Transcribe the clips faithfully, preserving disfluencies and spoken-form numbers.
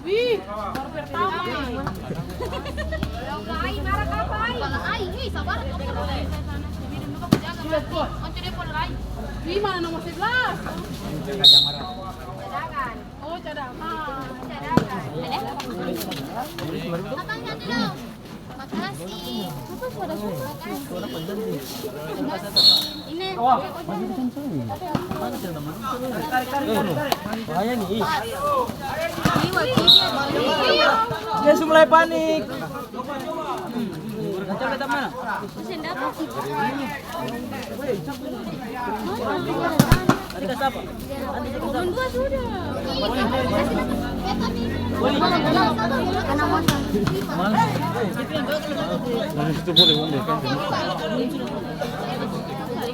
Wih, baru pertama ini. Dong, Pai, marah ka, Pai? Kepala Ai, hei, sabar, kamu. Minum dulu, aku jaga, mati. Onco dia pun lain. Wih, mana nomor sebelas? Cadangan. Oh, cadangan. Cadangan. Abang, satu dong. Makasih. Makasih. Ini. Dia su mulai panik.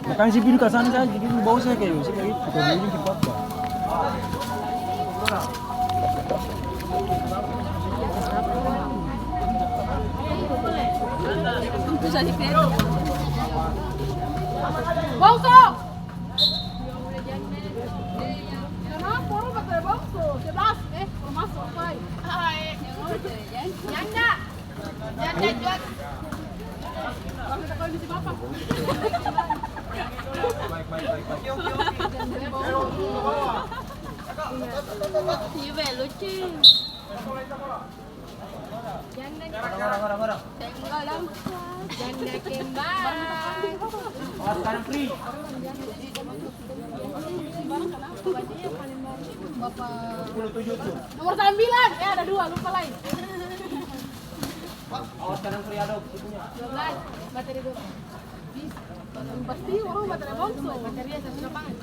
Makanya si Bidu kasana sa, jadi bau saya kayak, saya kayak itu, bukan ini tempat, Pak. Bongso! Kenapa orang kata bongso? Sebelas, eh, baru masuk, Pai. Hai. Janda. Janda jual. Kalau kita kawin mesti bapak. Iya, be, lucu. Janda. Janda kembar. Awas, sekarang free. Nomor sembilan. Eh, ada dua, lupa lain. Awas, sekarang free, adop. Dua belas, materi dua belas. Pasti orang baterai bongso. Baterai satu lapangan.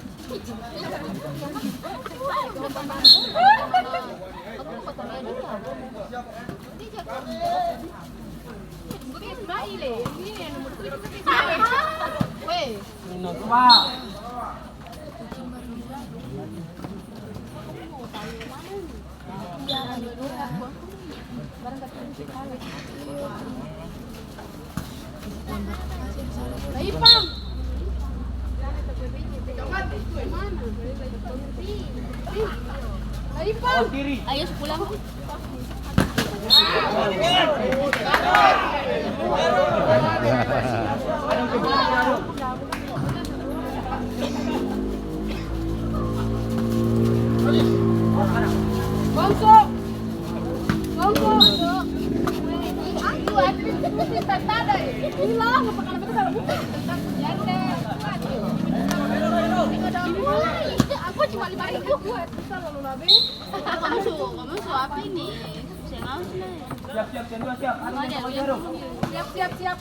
Weh. Laipang. Laipang. Ayo, su pulang. Bongso! Bongso! Hilang, apa karena betul kalau bukan? Aku cuma lima ribu. Kamu su, kamu su apa ini? Seng aus lai. Siap, siap, siap, siap. Ada yang pakai jarum. Siap, siap, siap.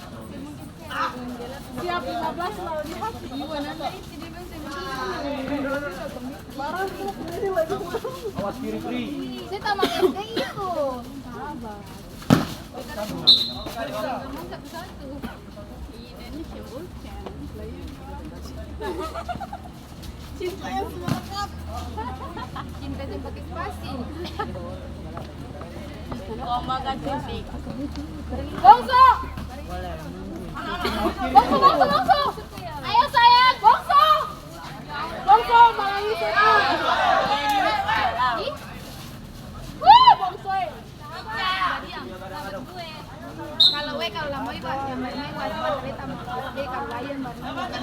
Siap lima belas lalu di hati. Barang tuh, ini lagi. Awas kiri, free. Saya tamat S D itu. Sabar. Satu-satu. Ini sih bukan. Cinta yang semua lengkap. Cinta yang pakai spasi. Koma kan cantik. Bongso! Bongso, bongso, bongso! Ayo sayang, bongso! Bongso, malangi setan. Ih. Wuh, bongso, eh. Kalo we, kalo lamoi ba, yang baru maeng ba, cuma beta mo. Dia kalo lain baru maeng.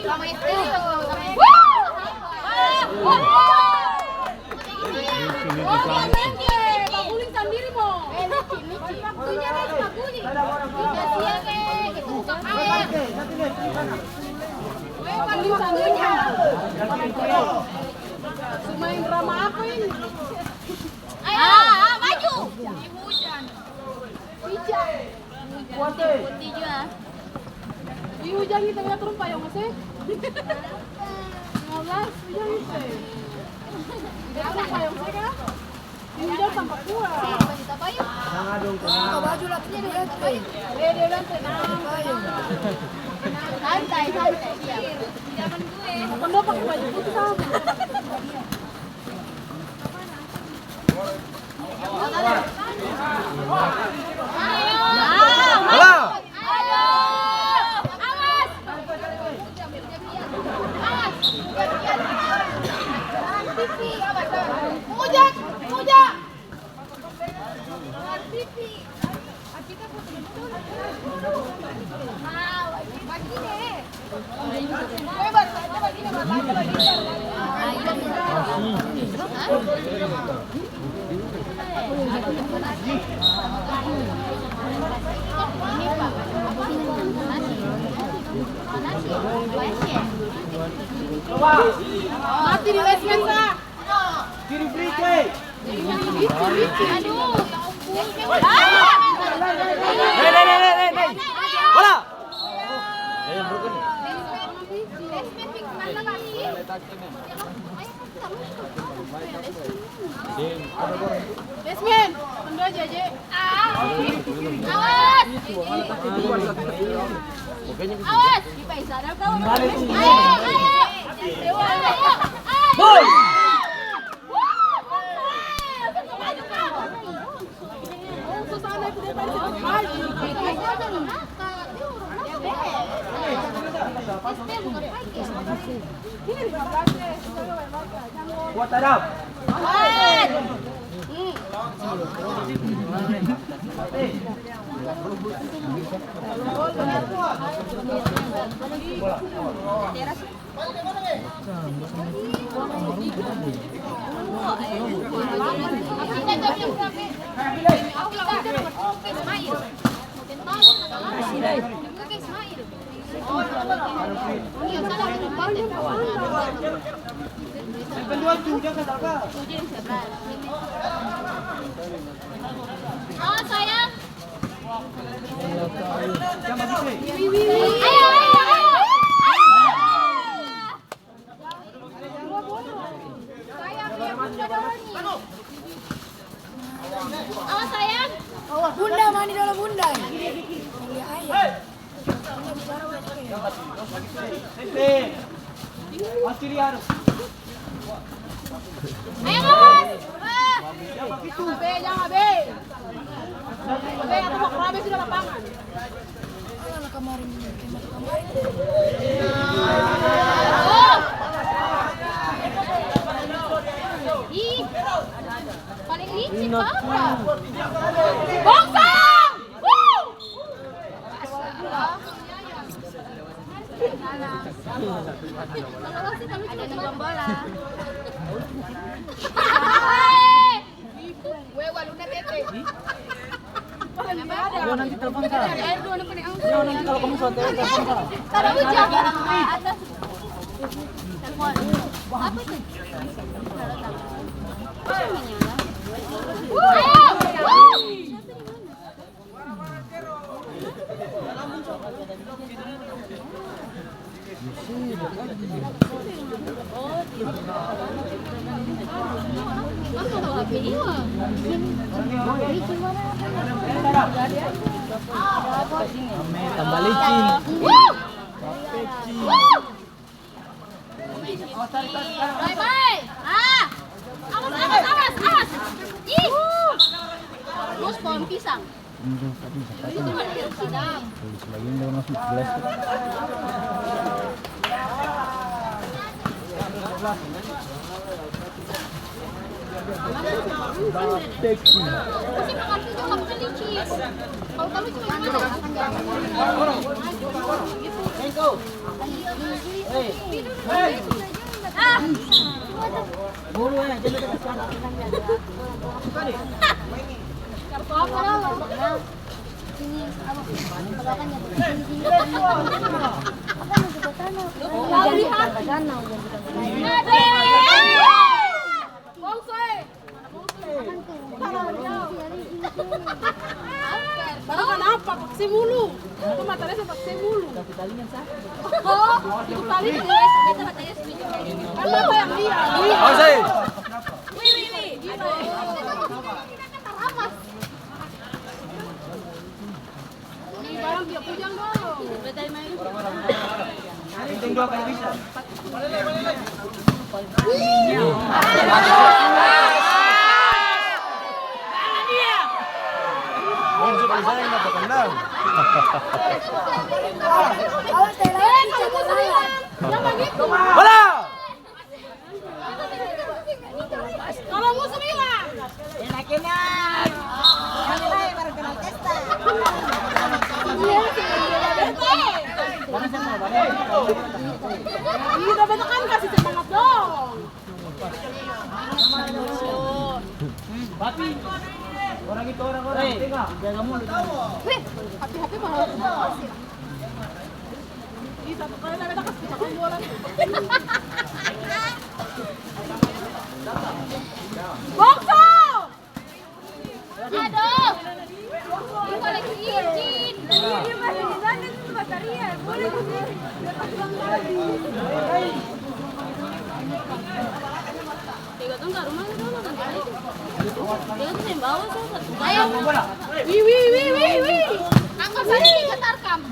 Lamoi S D, lamoi S D. Baguling sandiri mo. Waktunya dia baguling. Kasian, eh, kita buka karet. We, baguling sandiri. Su maeng drama apa ini? Ayo. Ah, ah, maju. Hujan. Hujan. Putih, putih jua. Ih, hujan itu, ya, turun payung, sih. Lima belas, hujan itu, eh. Dia turun payung, sih, kan? Ini hujan tampak kuat. Buka baju lah, punya dia, eh, dia bilang tenang. Santai, santai, diam. Pendopo pakai baju putih sama. Halo. Awas. Mati di basement, sa. Kiri free throw. Aduh. Nei, nei, nei, nei, nei. Bola. Basement, mundur aja, aja. Awas. Awas. Ayo, ayo. Ayo, ayo. Awas, sayang. Ayo, ayo, ayo. Awas, sayang. Bunda, mandi dolo, Bunda. Iya, ayo. Ayo, awas. Abe, jang, Abe. Abe, aku mau kerabe sudah lapangan. Alah, kemarin, kemarin. Ih, paling licin, Papa. Bongsang! Wuh! Ada di bola. Yo, nanti telepon, Kak. Yo, nanti kalau kamu sudah telepon, Kak. Taruh hujan. Atas. Telepon. Apa itu? Ayo. Tambah licin. Bye-bye. Ah. Awas, awas, awas, awas. Ih. Bos pohon pisang. Ini tuh tadi bisa pakai. Tulis lagi, ini masuk sebelas. Bapeki. Baru kanapa pakse mulu? Itu mata dia pakse mulu. Oh, itu kali itu. Kan mata yang dia. Wih, wih, wih. Ini barang dia pujang dong. Penting dua kali bisa. Bola! Kalau musuh bilang, enak-enak. Yang lain baru kenal pesta. Iya, udah bener kan, kasih semangat dong. Papi, orang itu orang, orang, eh, tengah. Jaga mulut. Weh, hati-hati malah. Ih, satu kali lah, beta kasih putaran bola. Bongso! Aduh. Ini koleksi izin. Iya, masih di sana tuh, Mas Arya. Boleh di sini. Dia datang ke rumah itu dulu, nanti. Dia tuh yang bawa tuh satu. Ayo. Wih, wih, wih, wih, wih. Angkat sana, digetarkan.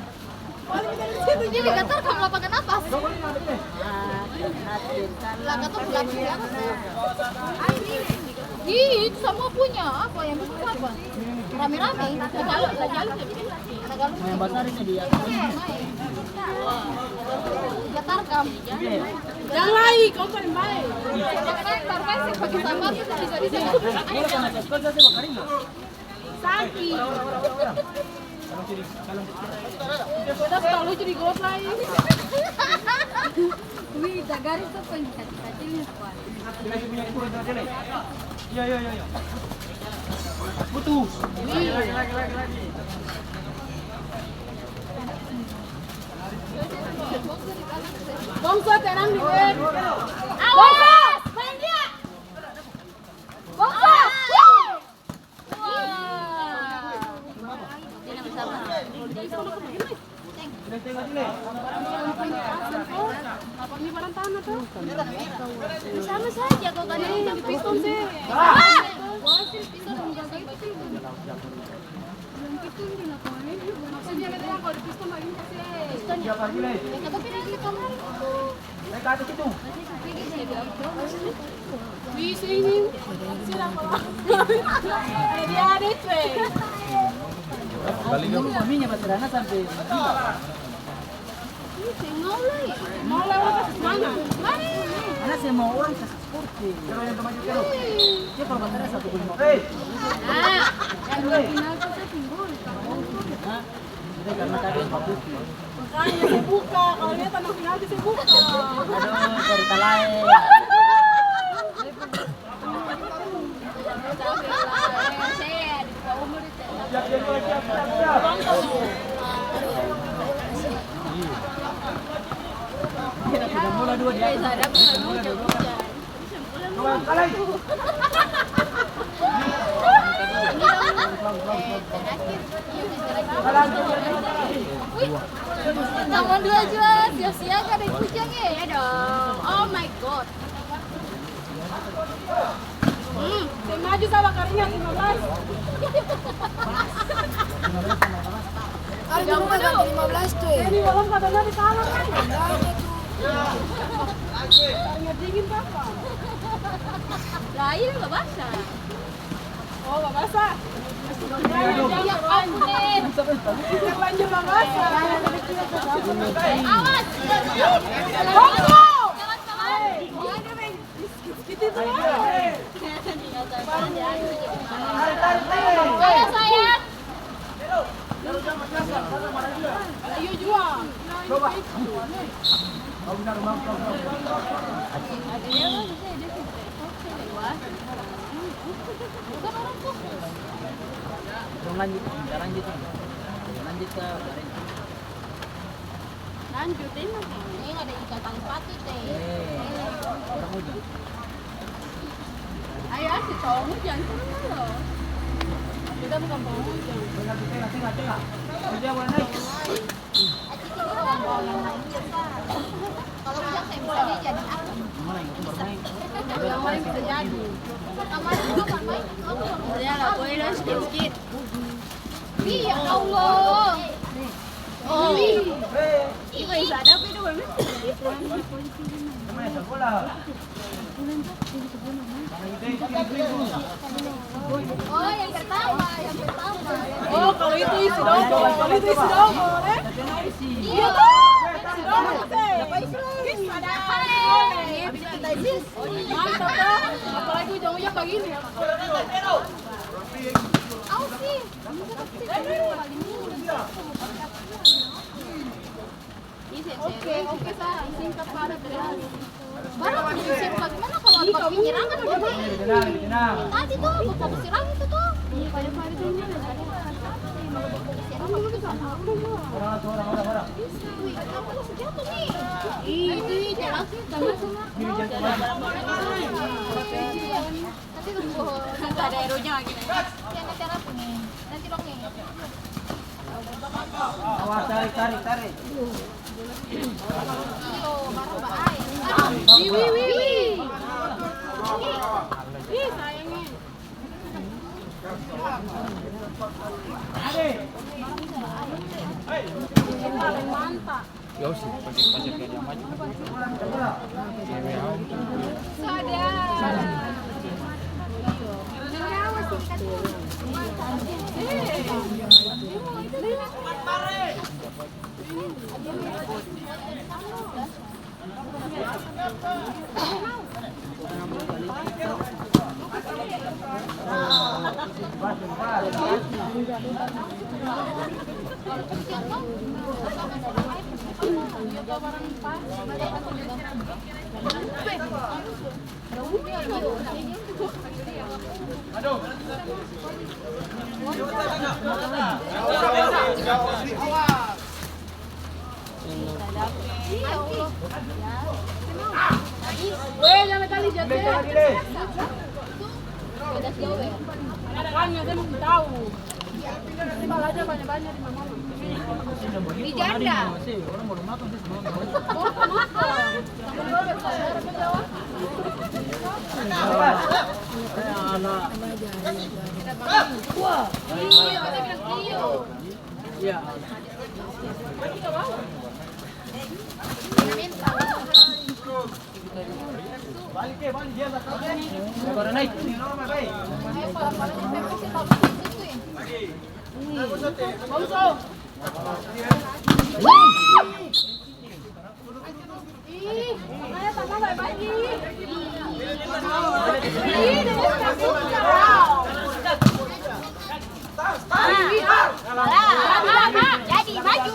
Ini digetarkan, nggak pakai napas. Lah, gatal, gatal, gatal. Ih, itu semua punya. Apa yang besar apa? Rame-rame. Tagalog, Tagalog. Tagalog. Yang besar ini dia. Getarkan. Yang lain, kau paling baik. Pakai, pakai, pakai sabar, bisa, bisa. Ini kan ada sekolah, saya mau karing, nggak? Saki. Sudah tahu lucu di got lain. Wih, tagaris tuh paling kacil-kacilnya, Pak. Iya, iya, iya, iya. Butuh. Wih. Bongso, tenang di bed. Awas, main dia. Bongso. Sama saja kok, kan ini piston sih. Maksudnya, beta bilang, kalau di piston lagi kasih. Piston ya? Tapi nanti kamar. Naik ke atas itu. Bisa ini. Siapa? Jadi ada itu, eh. Ini suaminya bercerana sampai gila. Ih, saya mau lah, ya. Mau lah, orang kasih semangat. Mari. Karena saya mau orang kasih sporty. Dia kalau bercerana satu puluh lima. Hei. Ah, yang final tuh saya tinggal. Hah? Makanya saya buka, kalau dia tandang penalti saya buka. Aduh, cerita lain. Dia sudah bola dua di atas. Tambah dua jua, siap-siap ada kucing, eh. Iya dong. Oh my God. Hmm. Saya maju sama keringat lima belas. Ada juga ganti lima belas tuh, eh. Ini malam katanya di kamar, kan? Enggak ada tuh. Keringat dingin, Papa. Lah, ini nggak basah. Oh, babasa. Ya ampun, eh. Terlanjur babasa. Awas. Bongso. Itu tuh. Ayo, sayang. Ayo jua. Coba. Dong lanjut, lanjut, lanjut ke lanjut, ini ada ikan tali pati, teh. Eh, orang hujan. Ayo, si cowok hujan, turun dulu. Kita bukan cowok hujan. Tengah, tengah, tengah, tengah. Hujan, warna. Kalau hujan, saya bisa jadi apa? Bisa. Yang lain bisa jadi. Kemarin kapan main? Iya lah, boleh lah, sedikit. Ih, ya Allah. Oh. Ih, bisa ada apa itu, Bang? Oh, yang pertama, yang pertama. Oh, kalau itu isi dongkol, kalau itu isi dongkol, eh? Iya, tuh. Isi dongkol, teh. Ih, ada. Mantap, tuh. Apalagi hujan-hujan begini. Au sih. Ini Oke, oke, sa singkat, Pak. Barang bisa bagaimana kalau ada penyerangan, Pak? Tenang, tenang. Tadi tuh, bapak serang itu tuh. Orang, orang, orang, orang. Ih, itu, itu, itu. Nanti tunggu. Ada eronya lagi nih. Ya, nanti apa nih? Nanti dong nih. Awas, tarik, tarik, tarik. Iyo, baru bae. Wih, wih, wih, wih. Ih, sayangnya. Mantap. Yo sih, pake, pake dia maju. Cewek au. Weh, jangan kali jatuh. Makanya saya mau tahu. Balaja banyak-banyak di mama. Di janda. Iya, beta bilang iyo. Iya. Jadi, maju.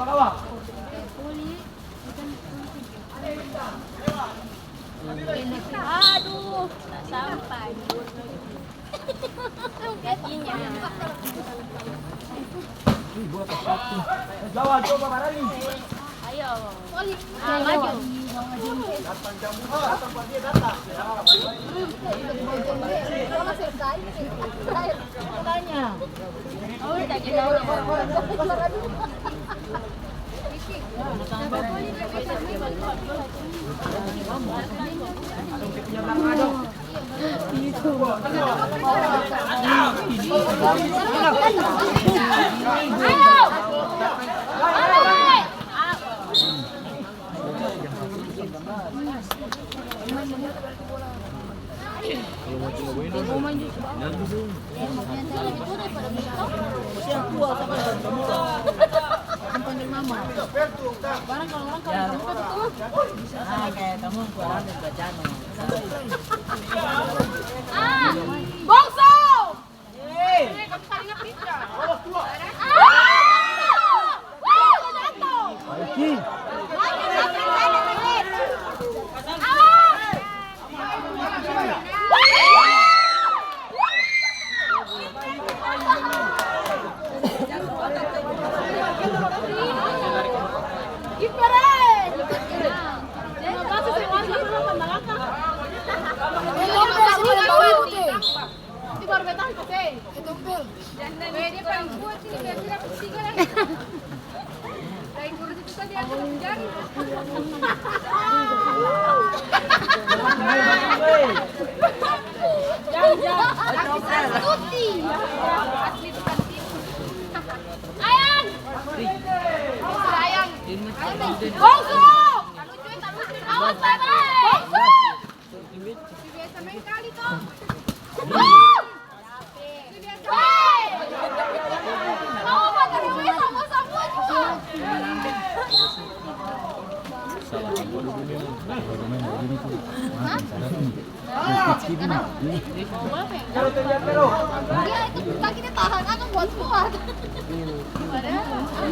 Awas. Aduh, sampai. Gajinya. Ayo. Ah, maju. Bongso! Ini baru beta angkat, eh. Weh, dia paling kuat ini, kira-kira bertiga lagi. Ayang! Ayang! Bongsu! Awas, bye-bye! Bongsu! Biasa main kali to. Biasa. Hei! Kamu pakai duit sama-sama juga. Hah? Iya, itu kakinya tahan, akang kuat-kuat. Padahal, ah.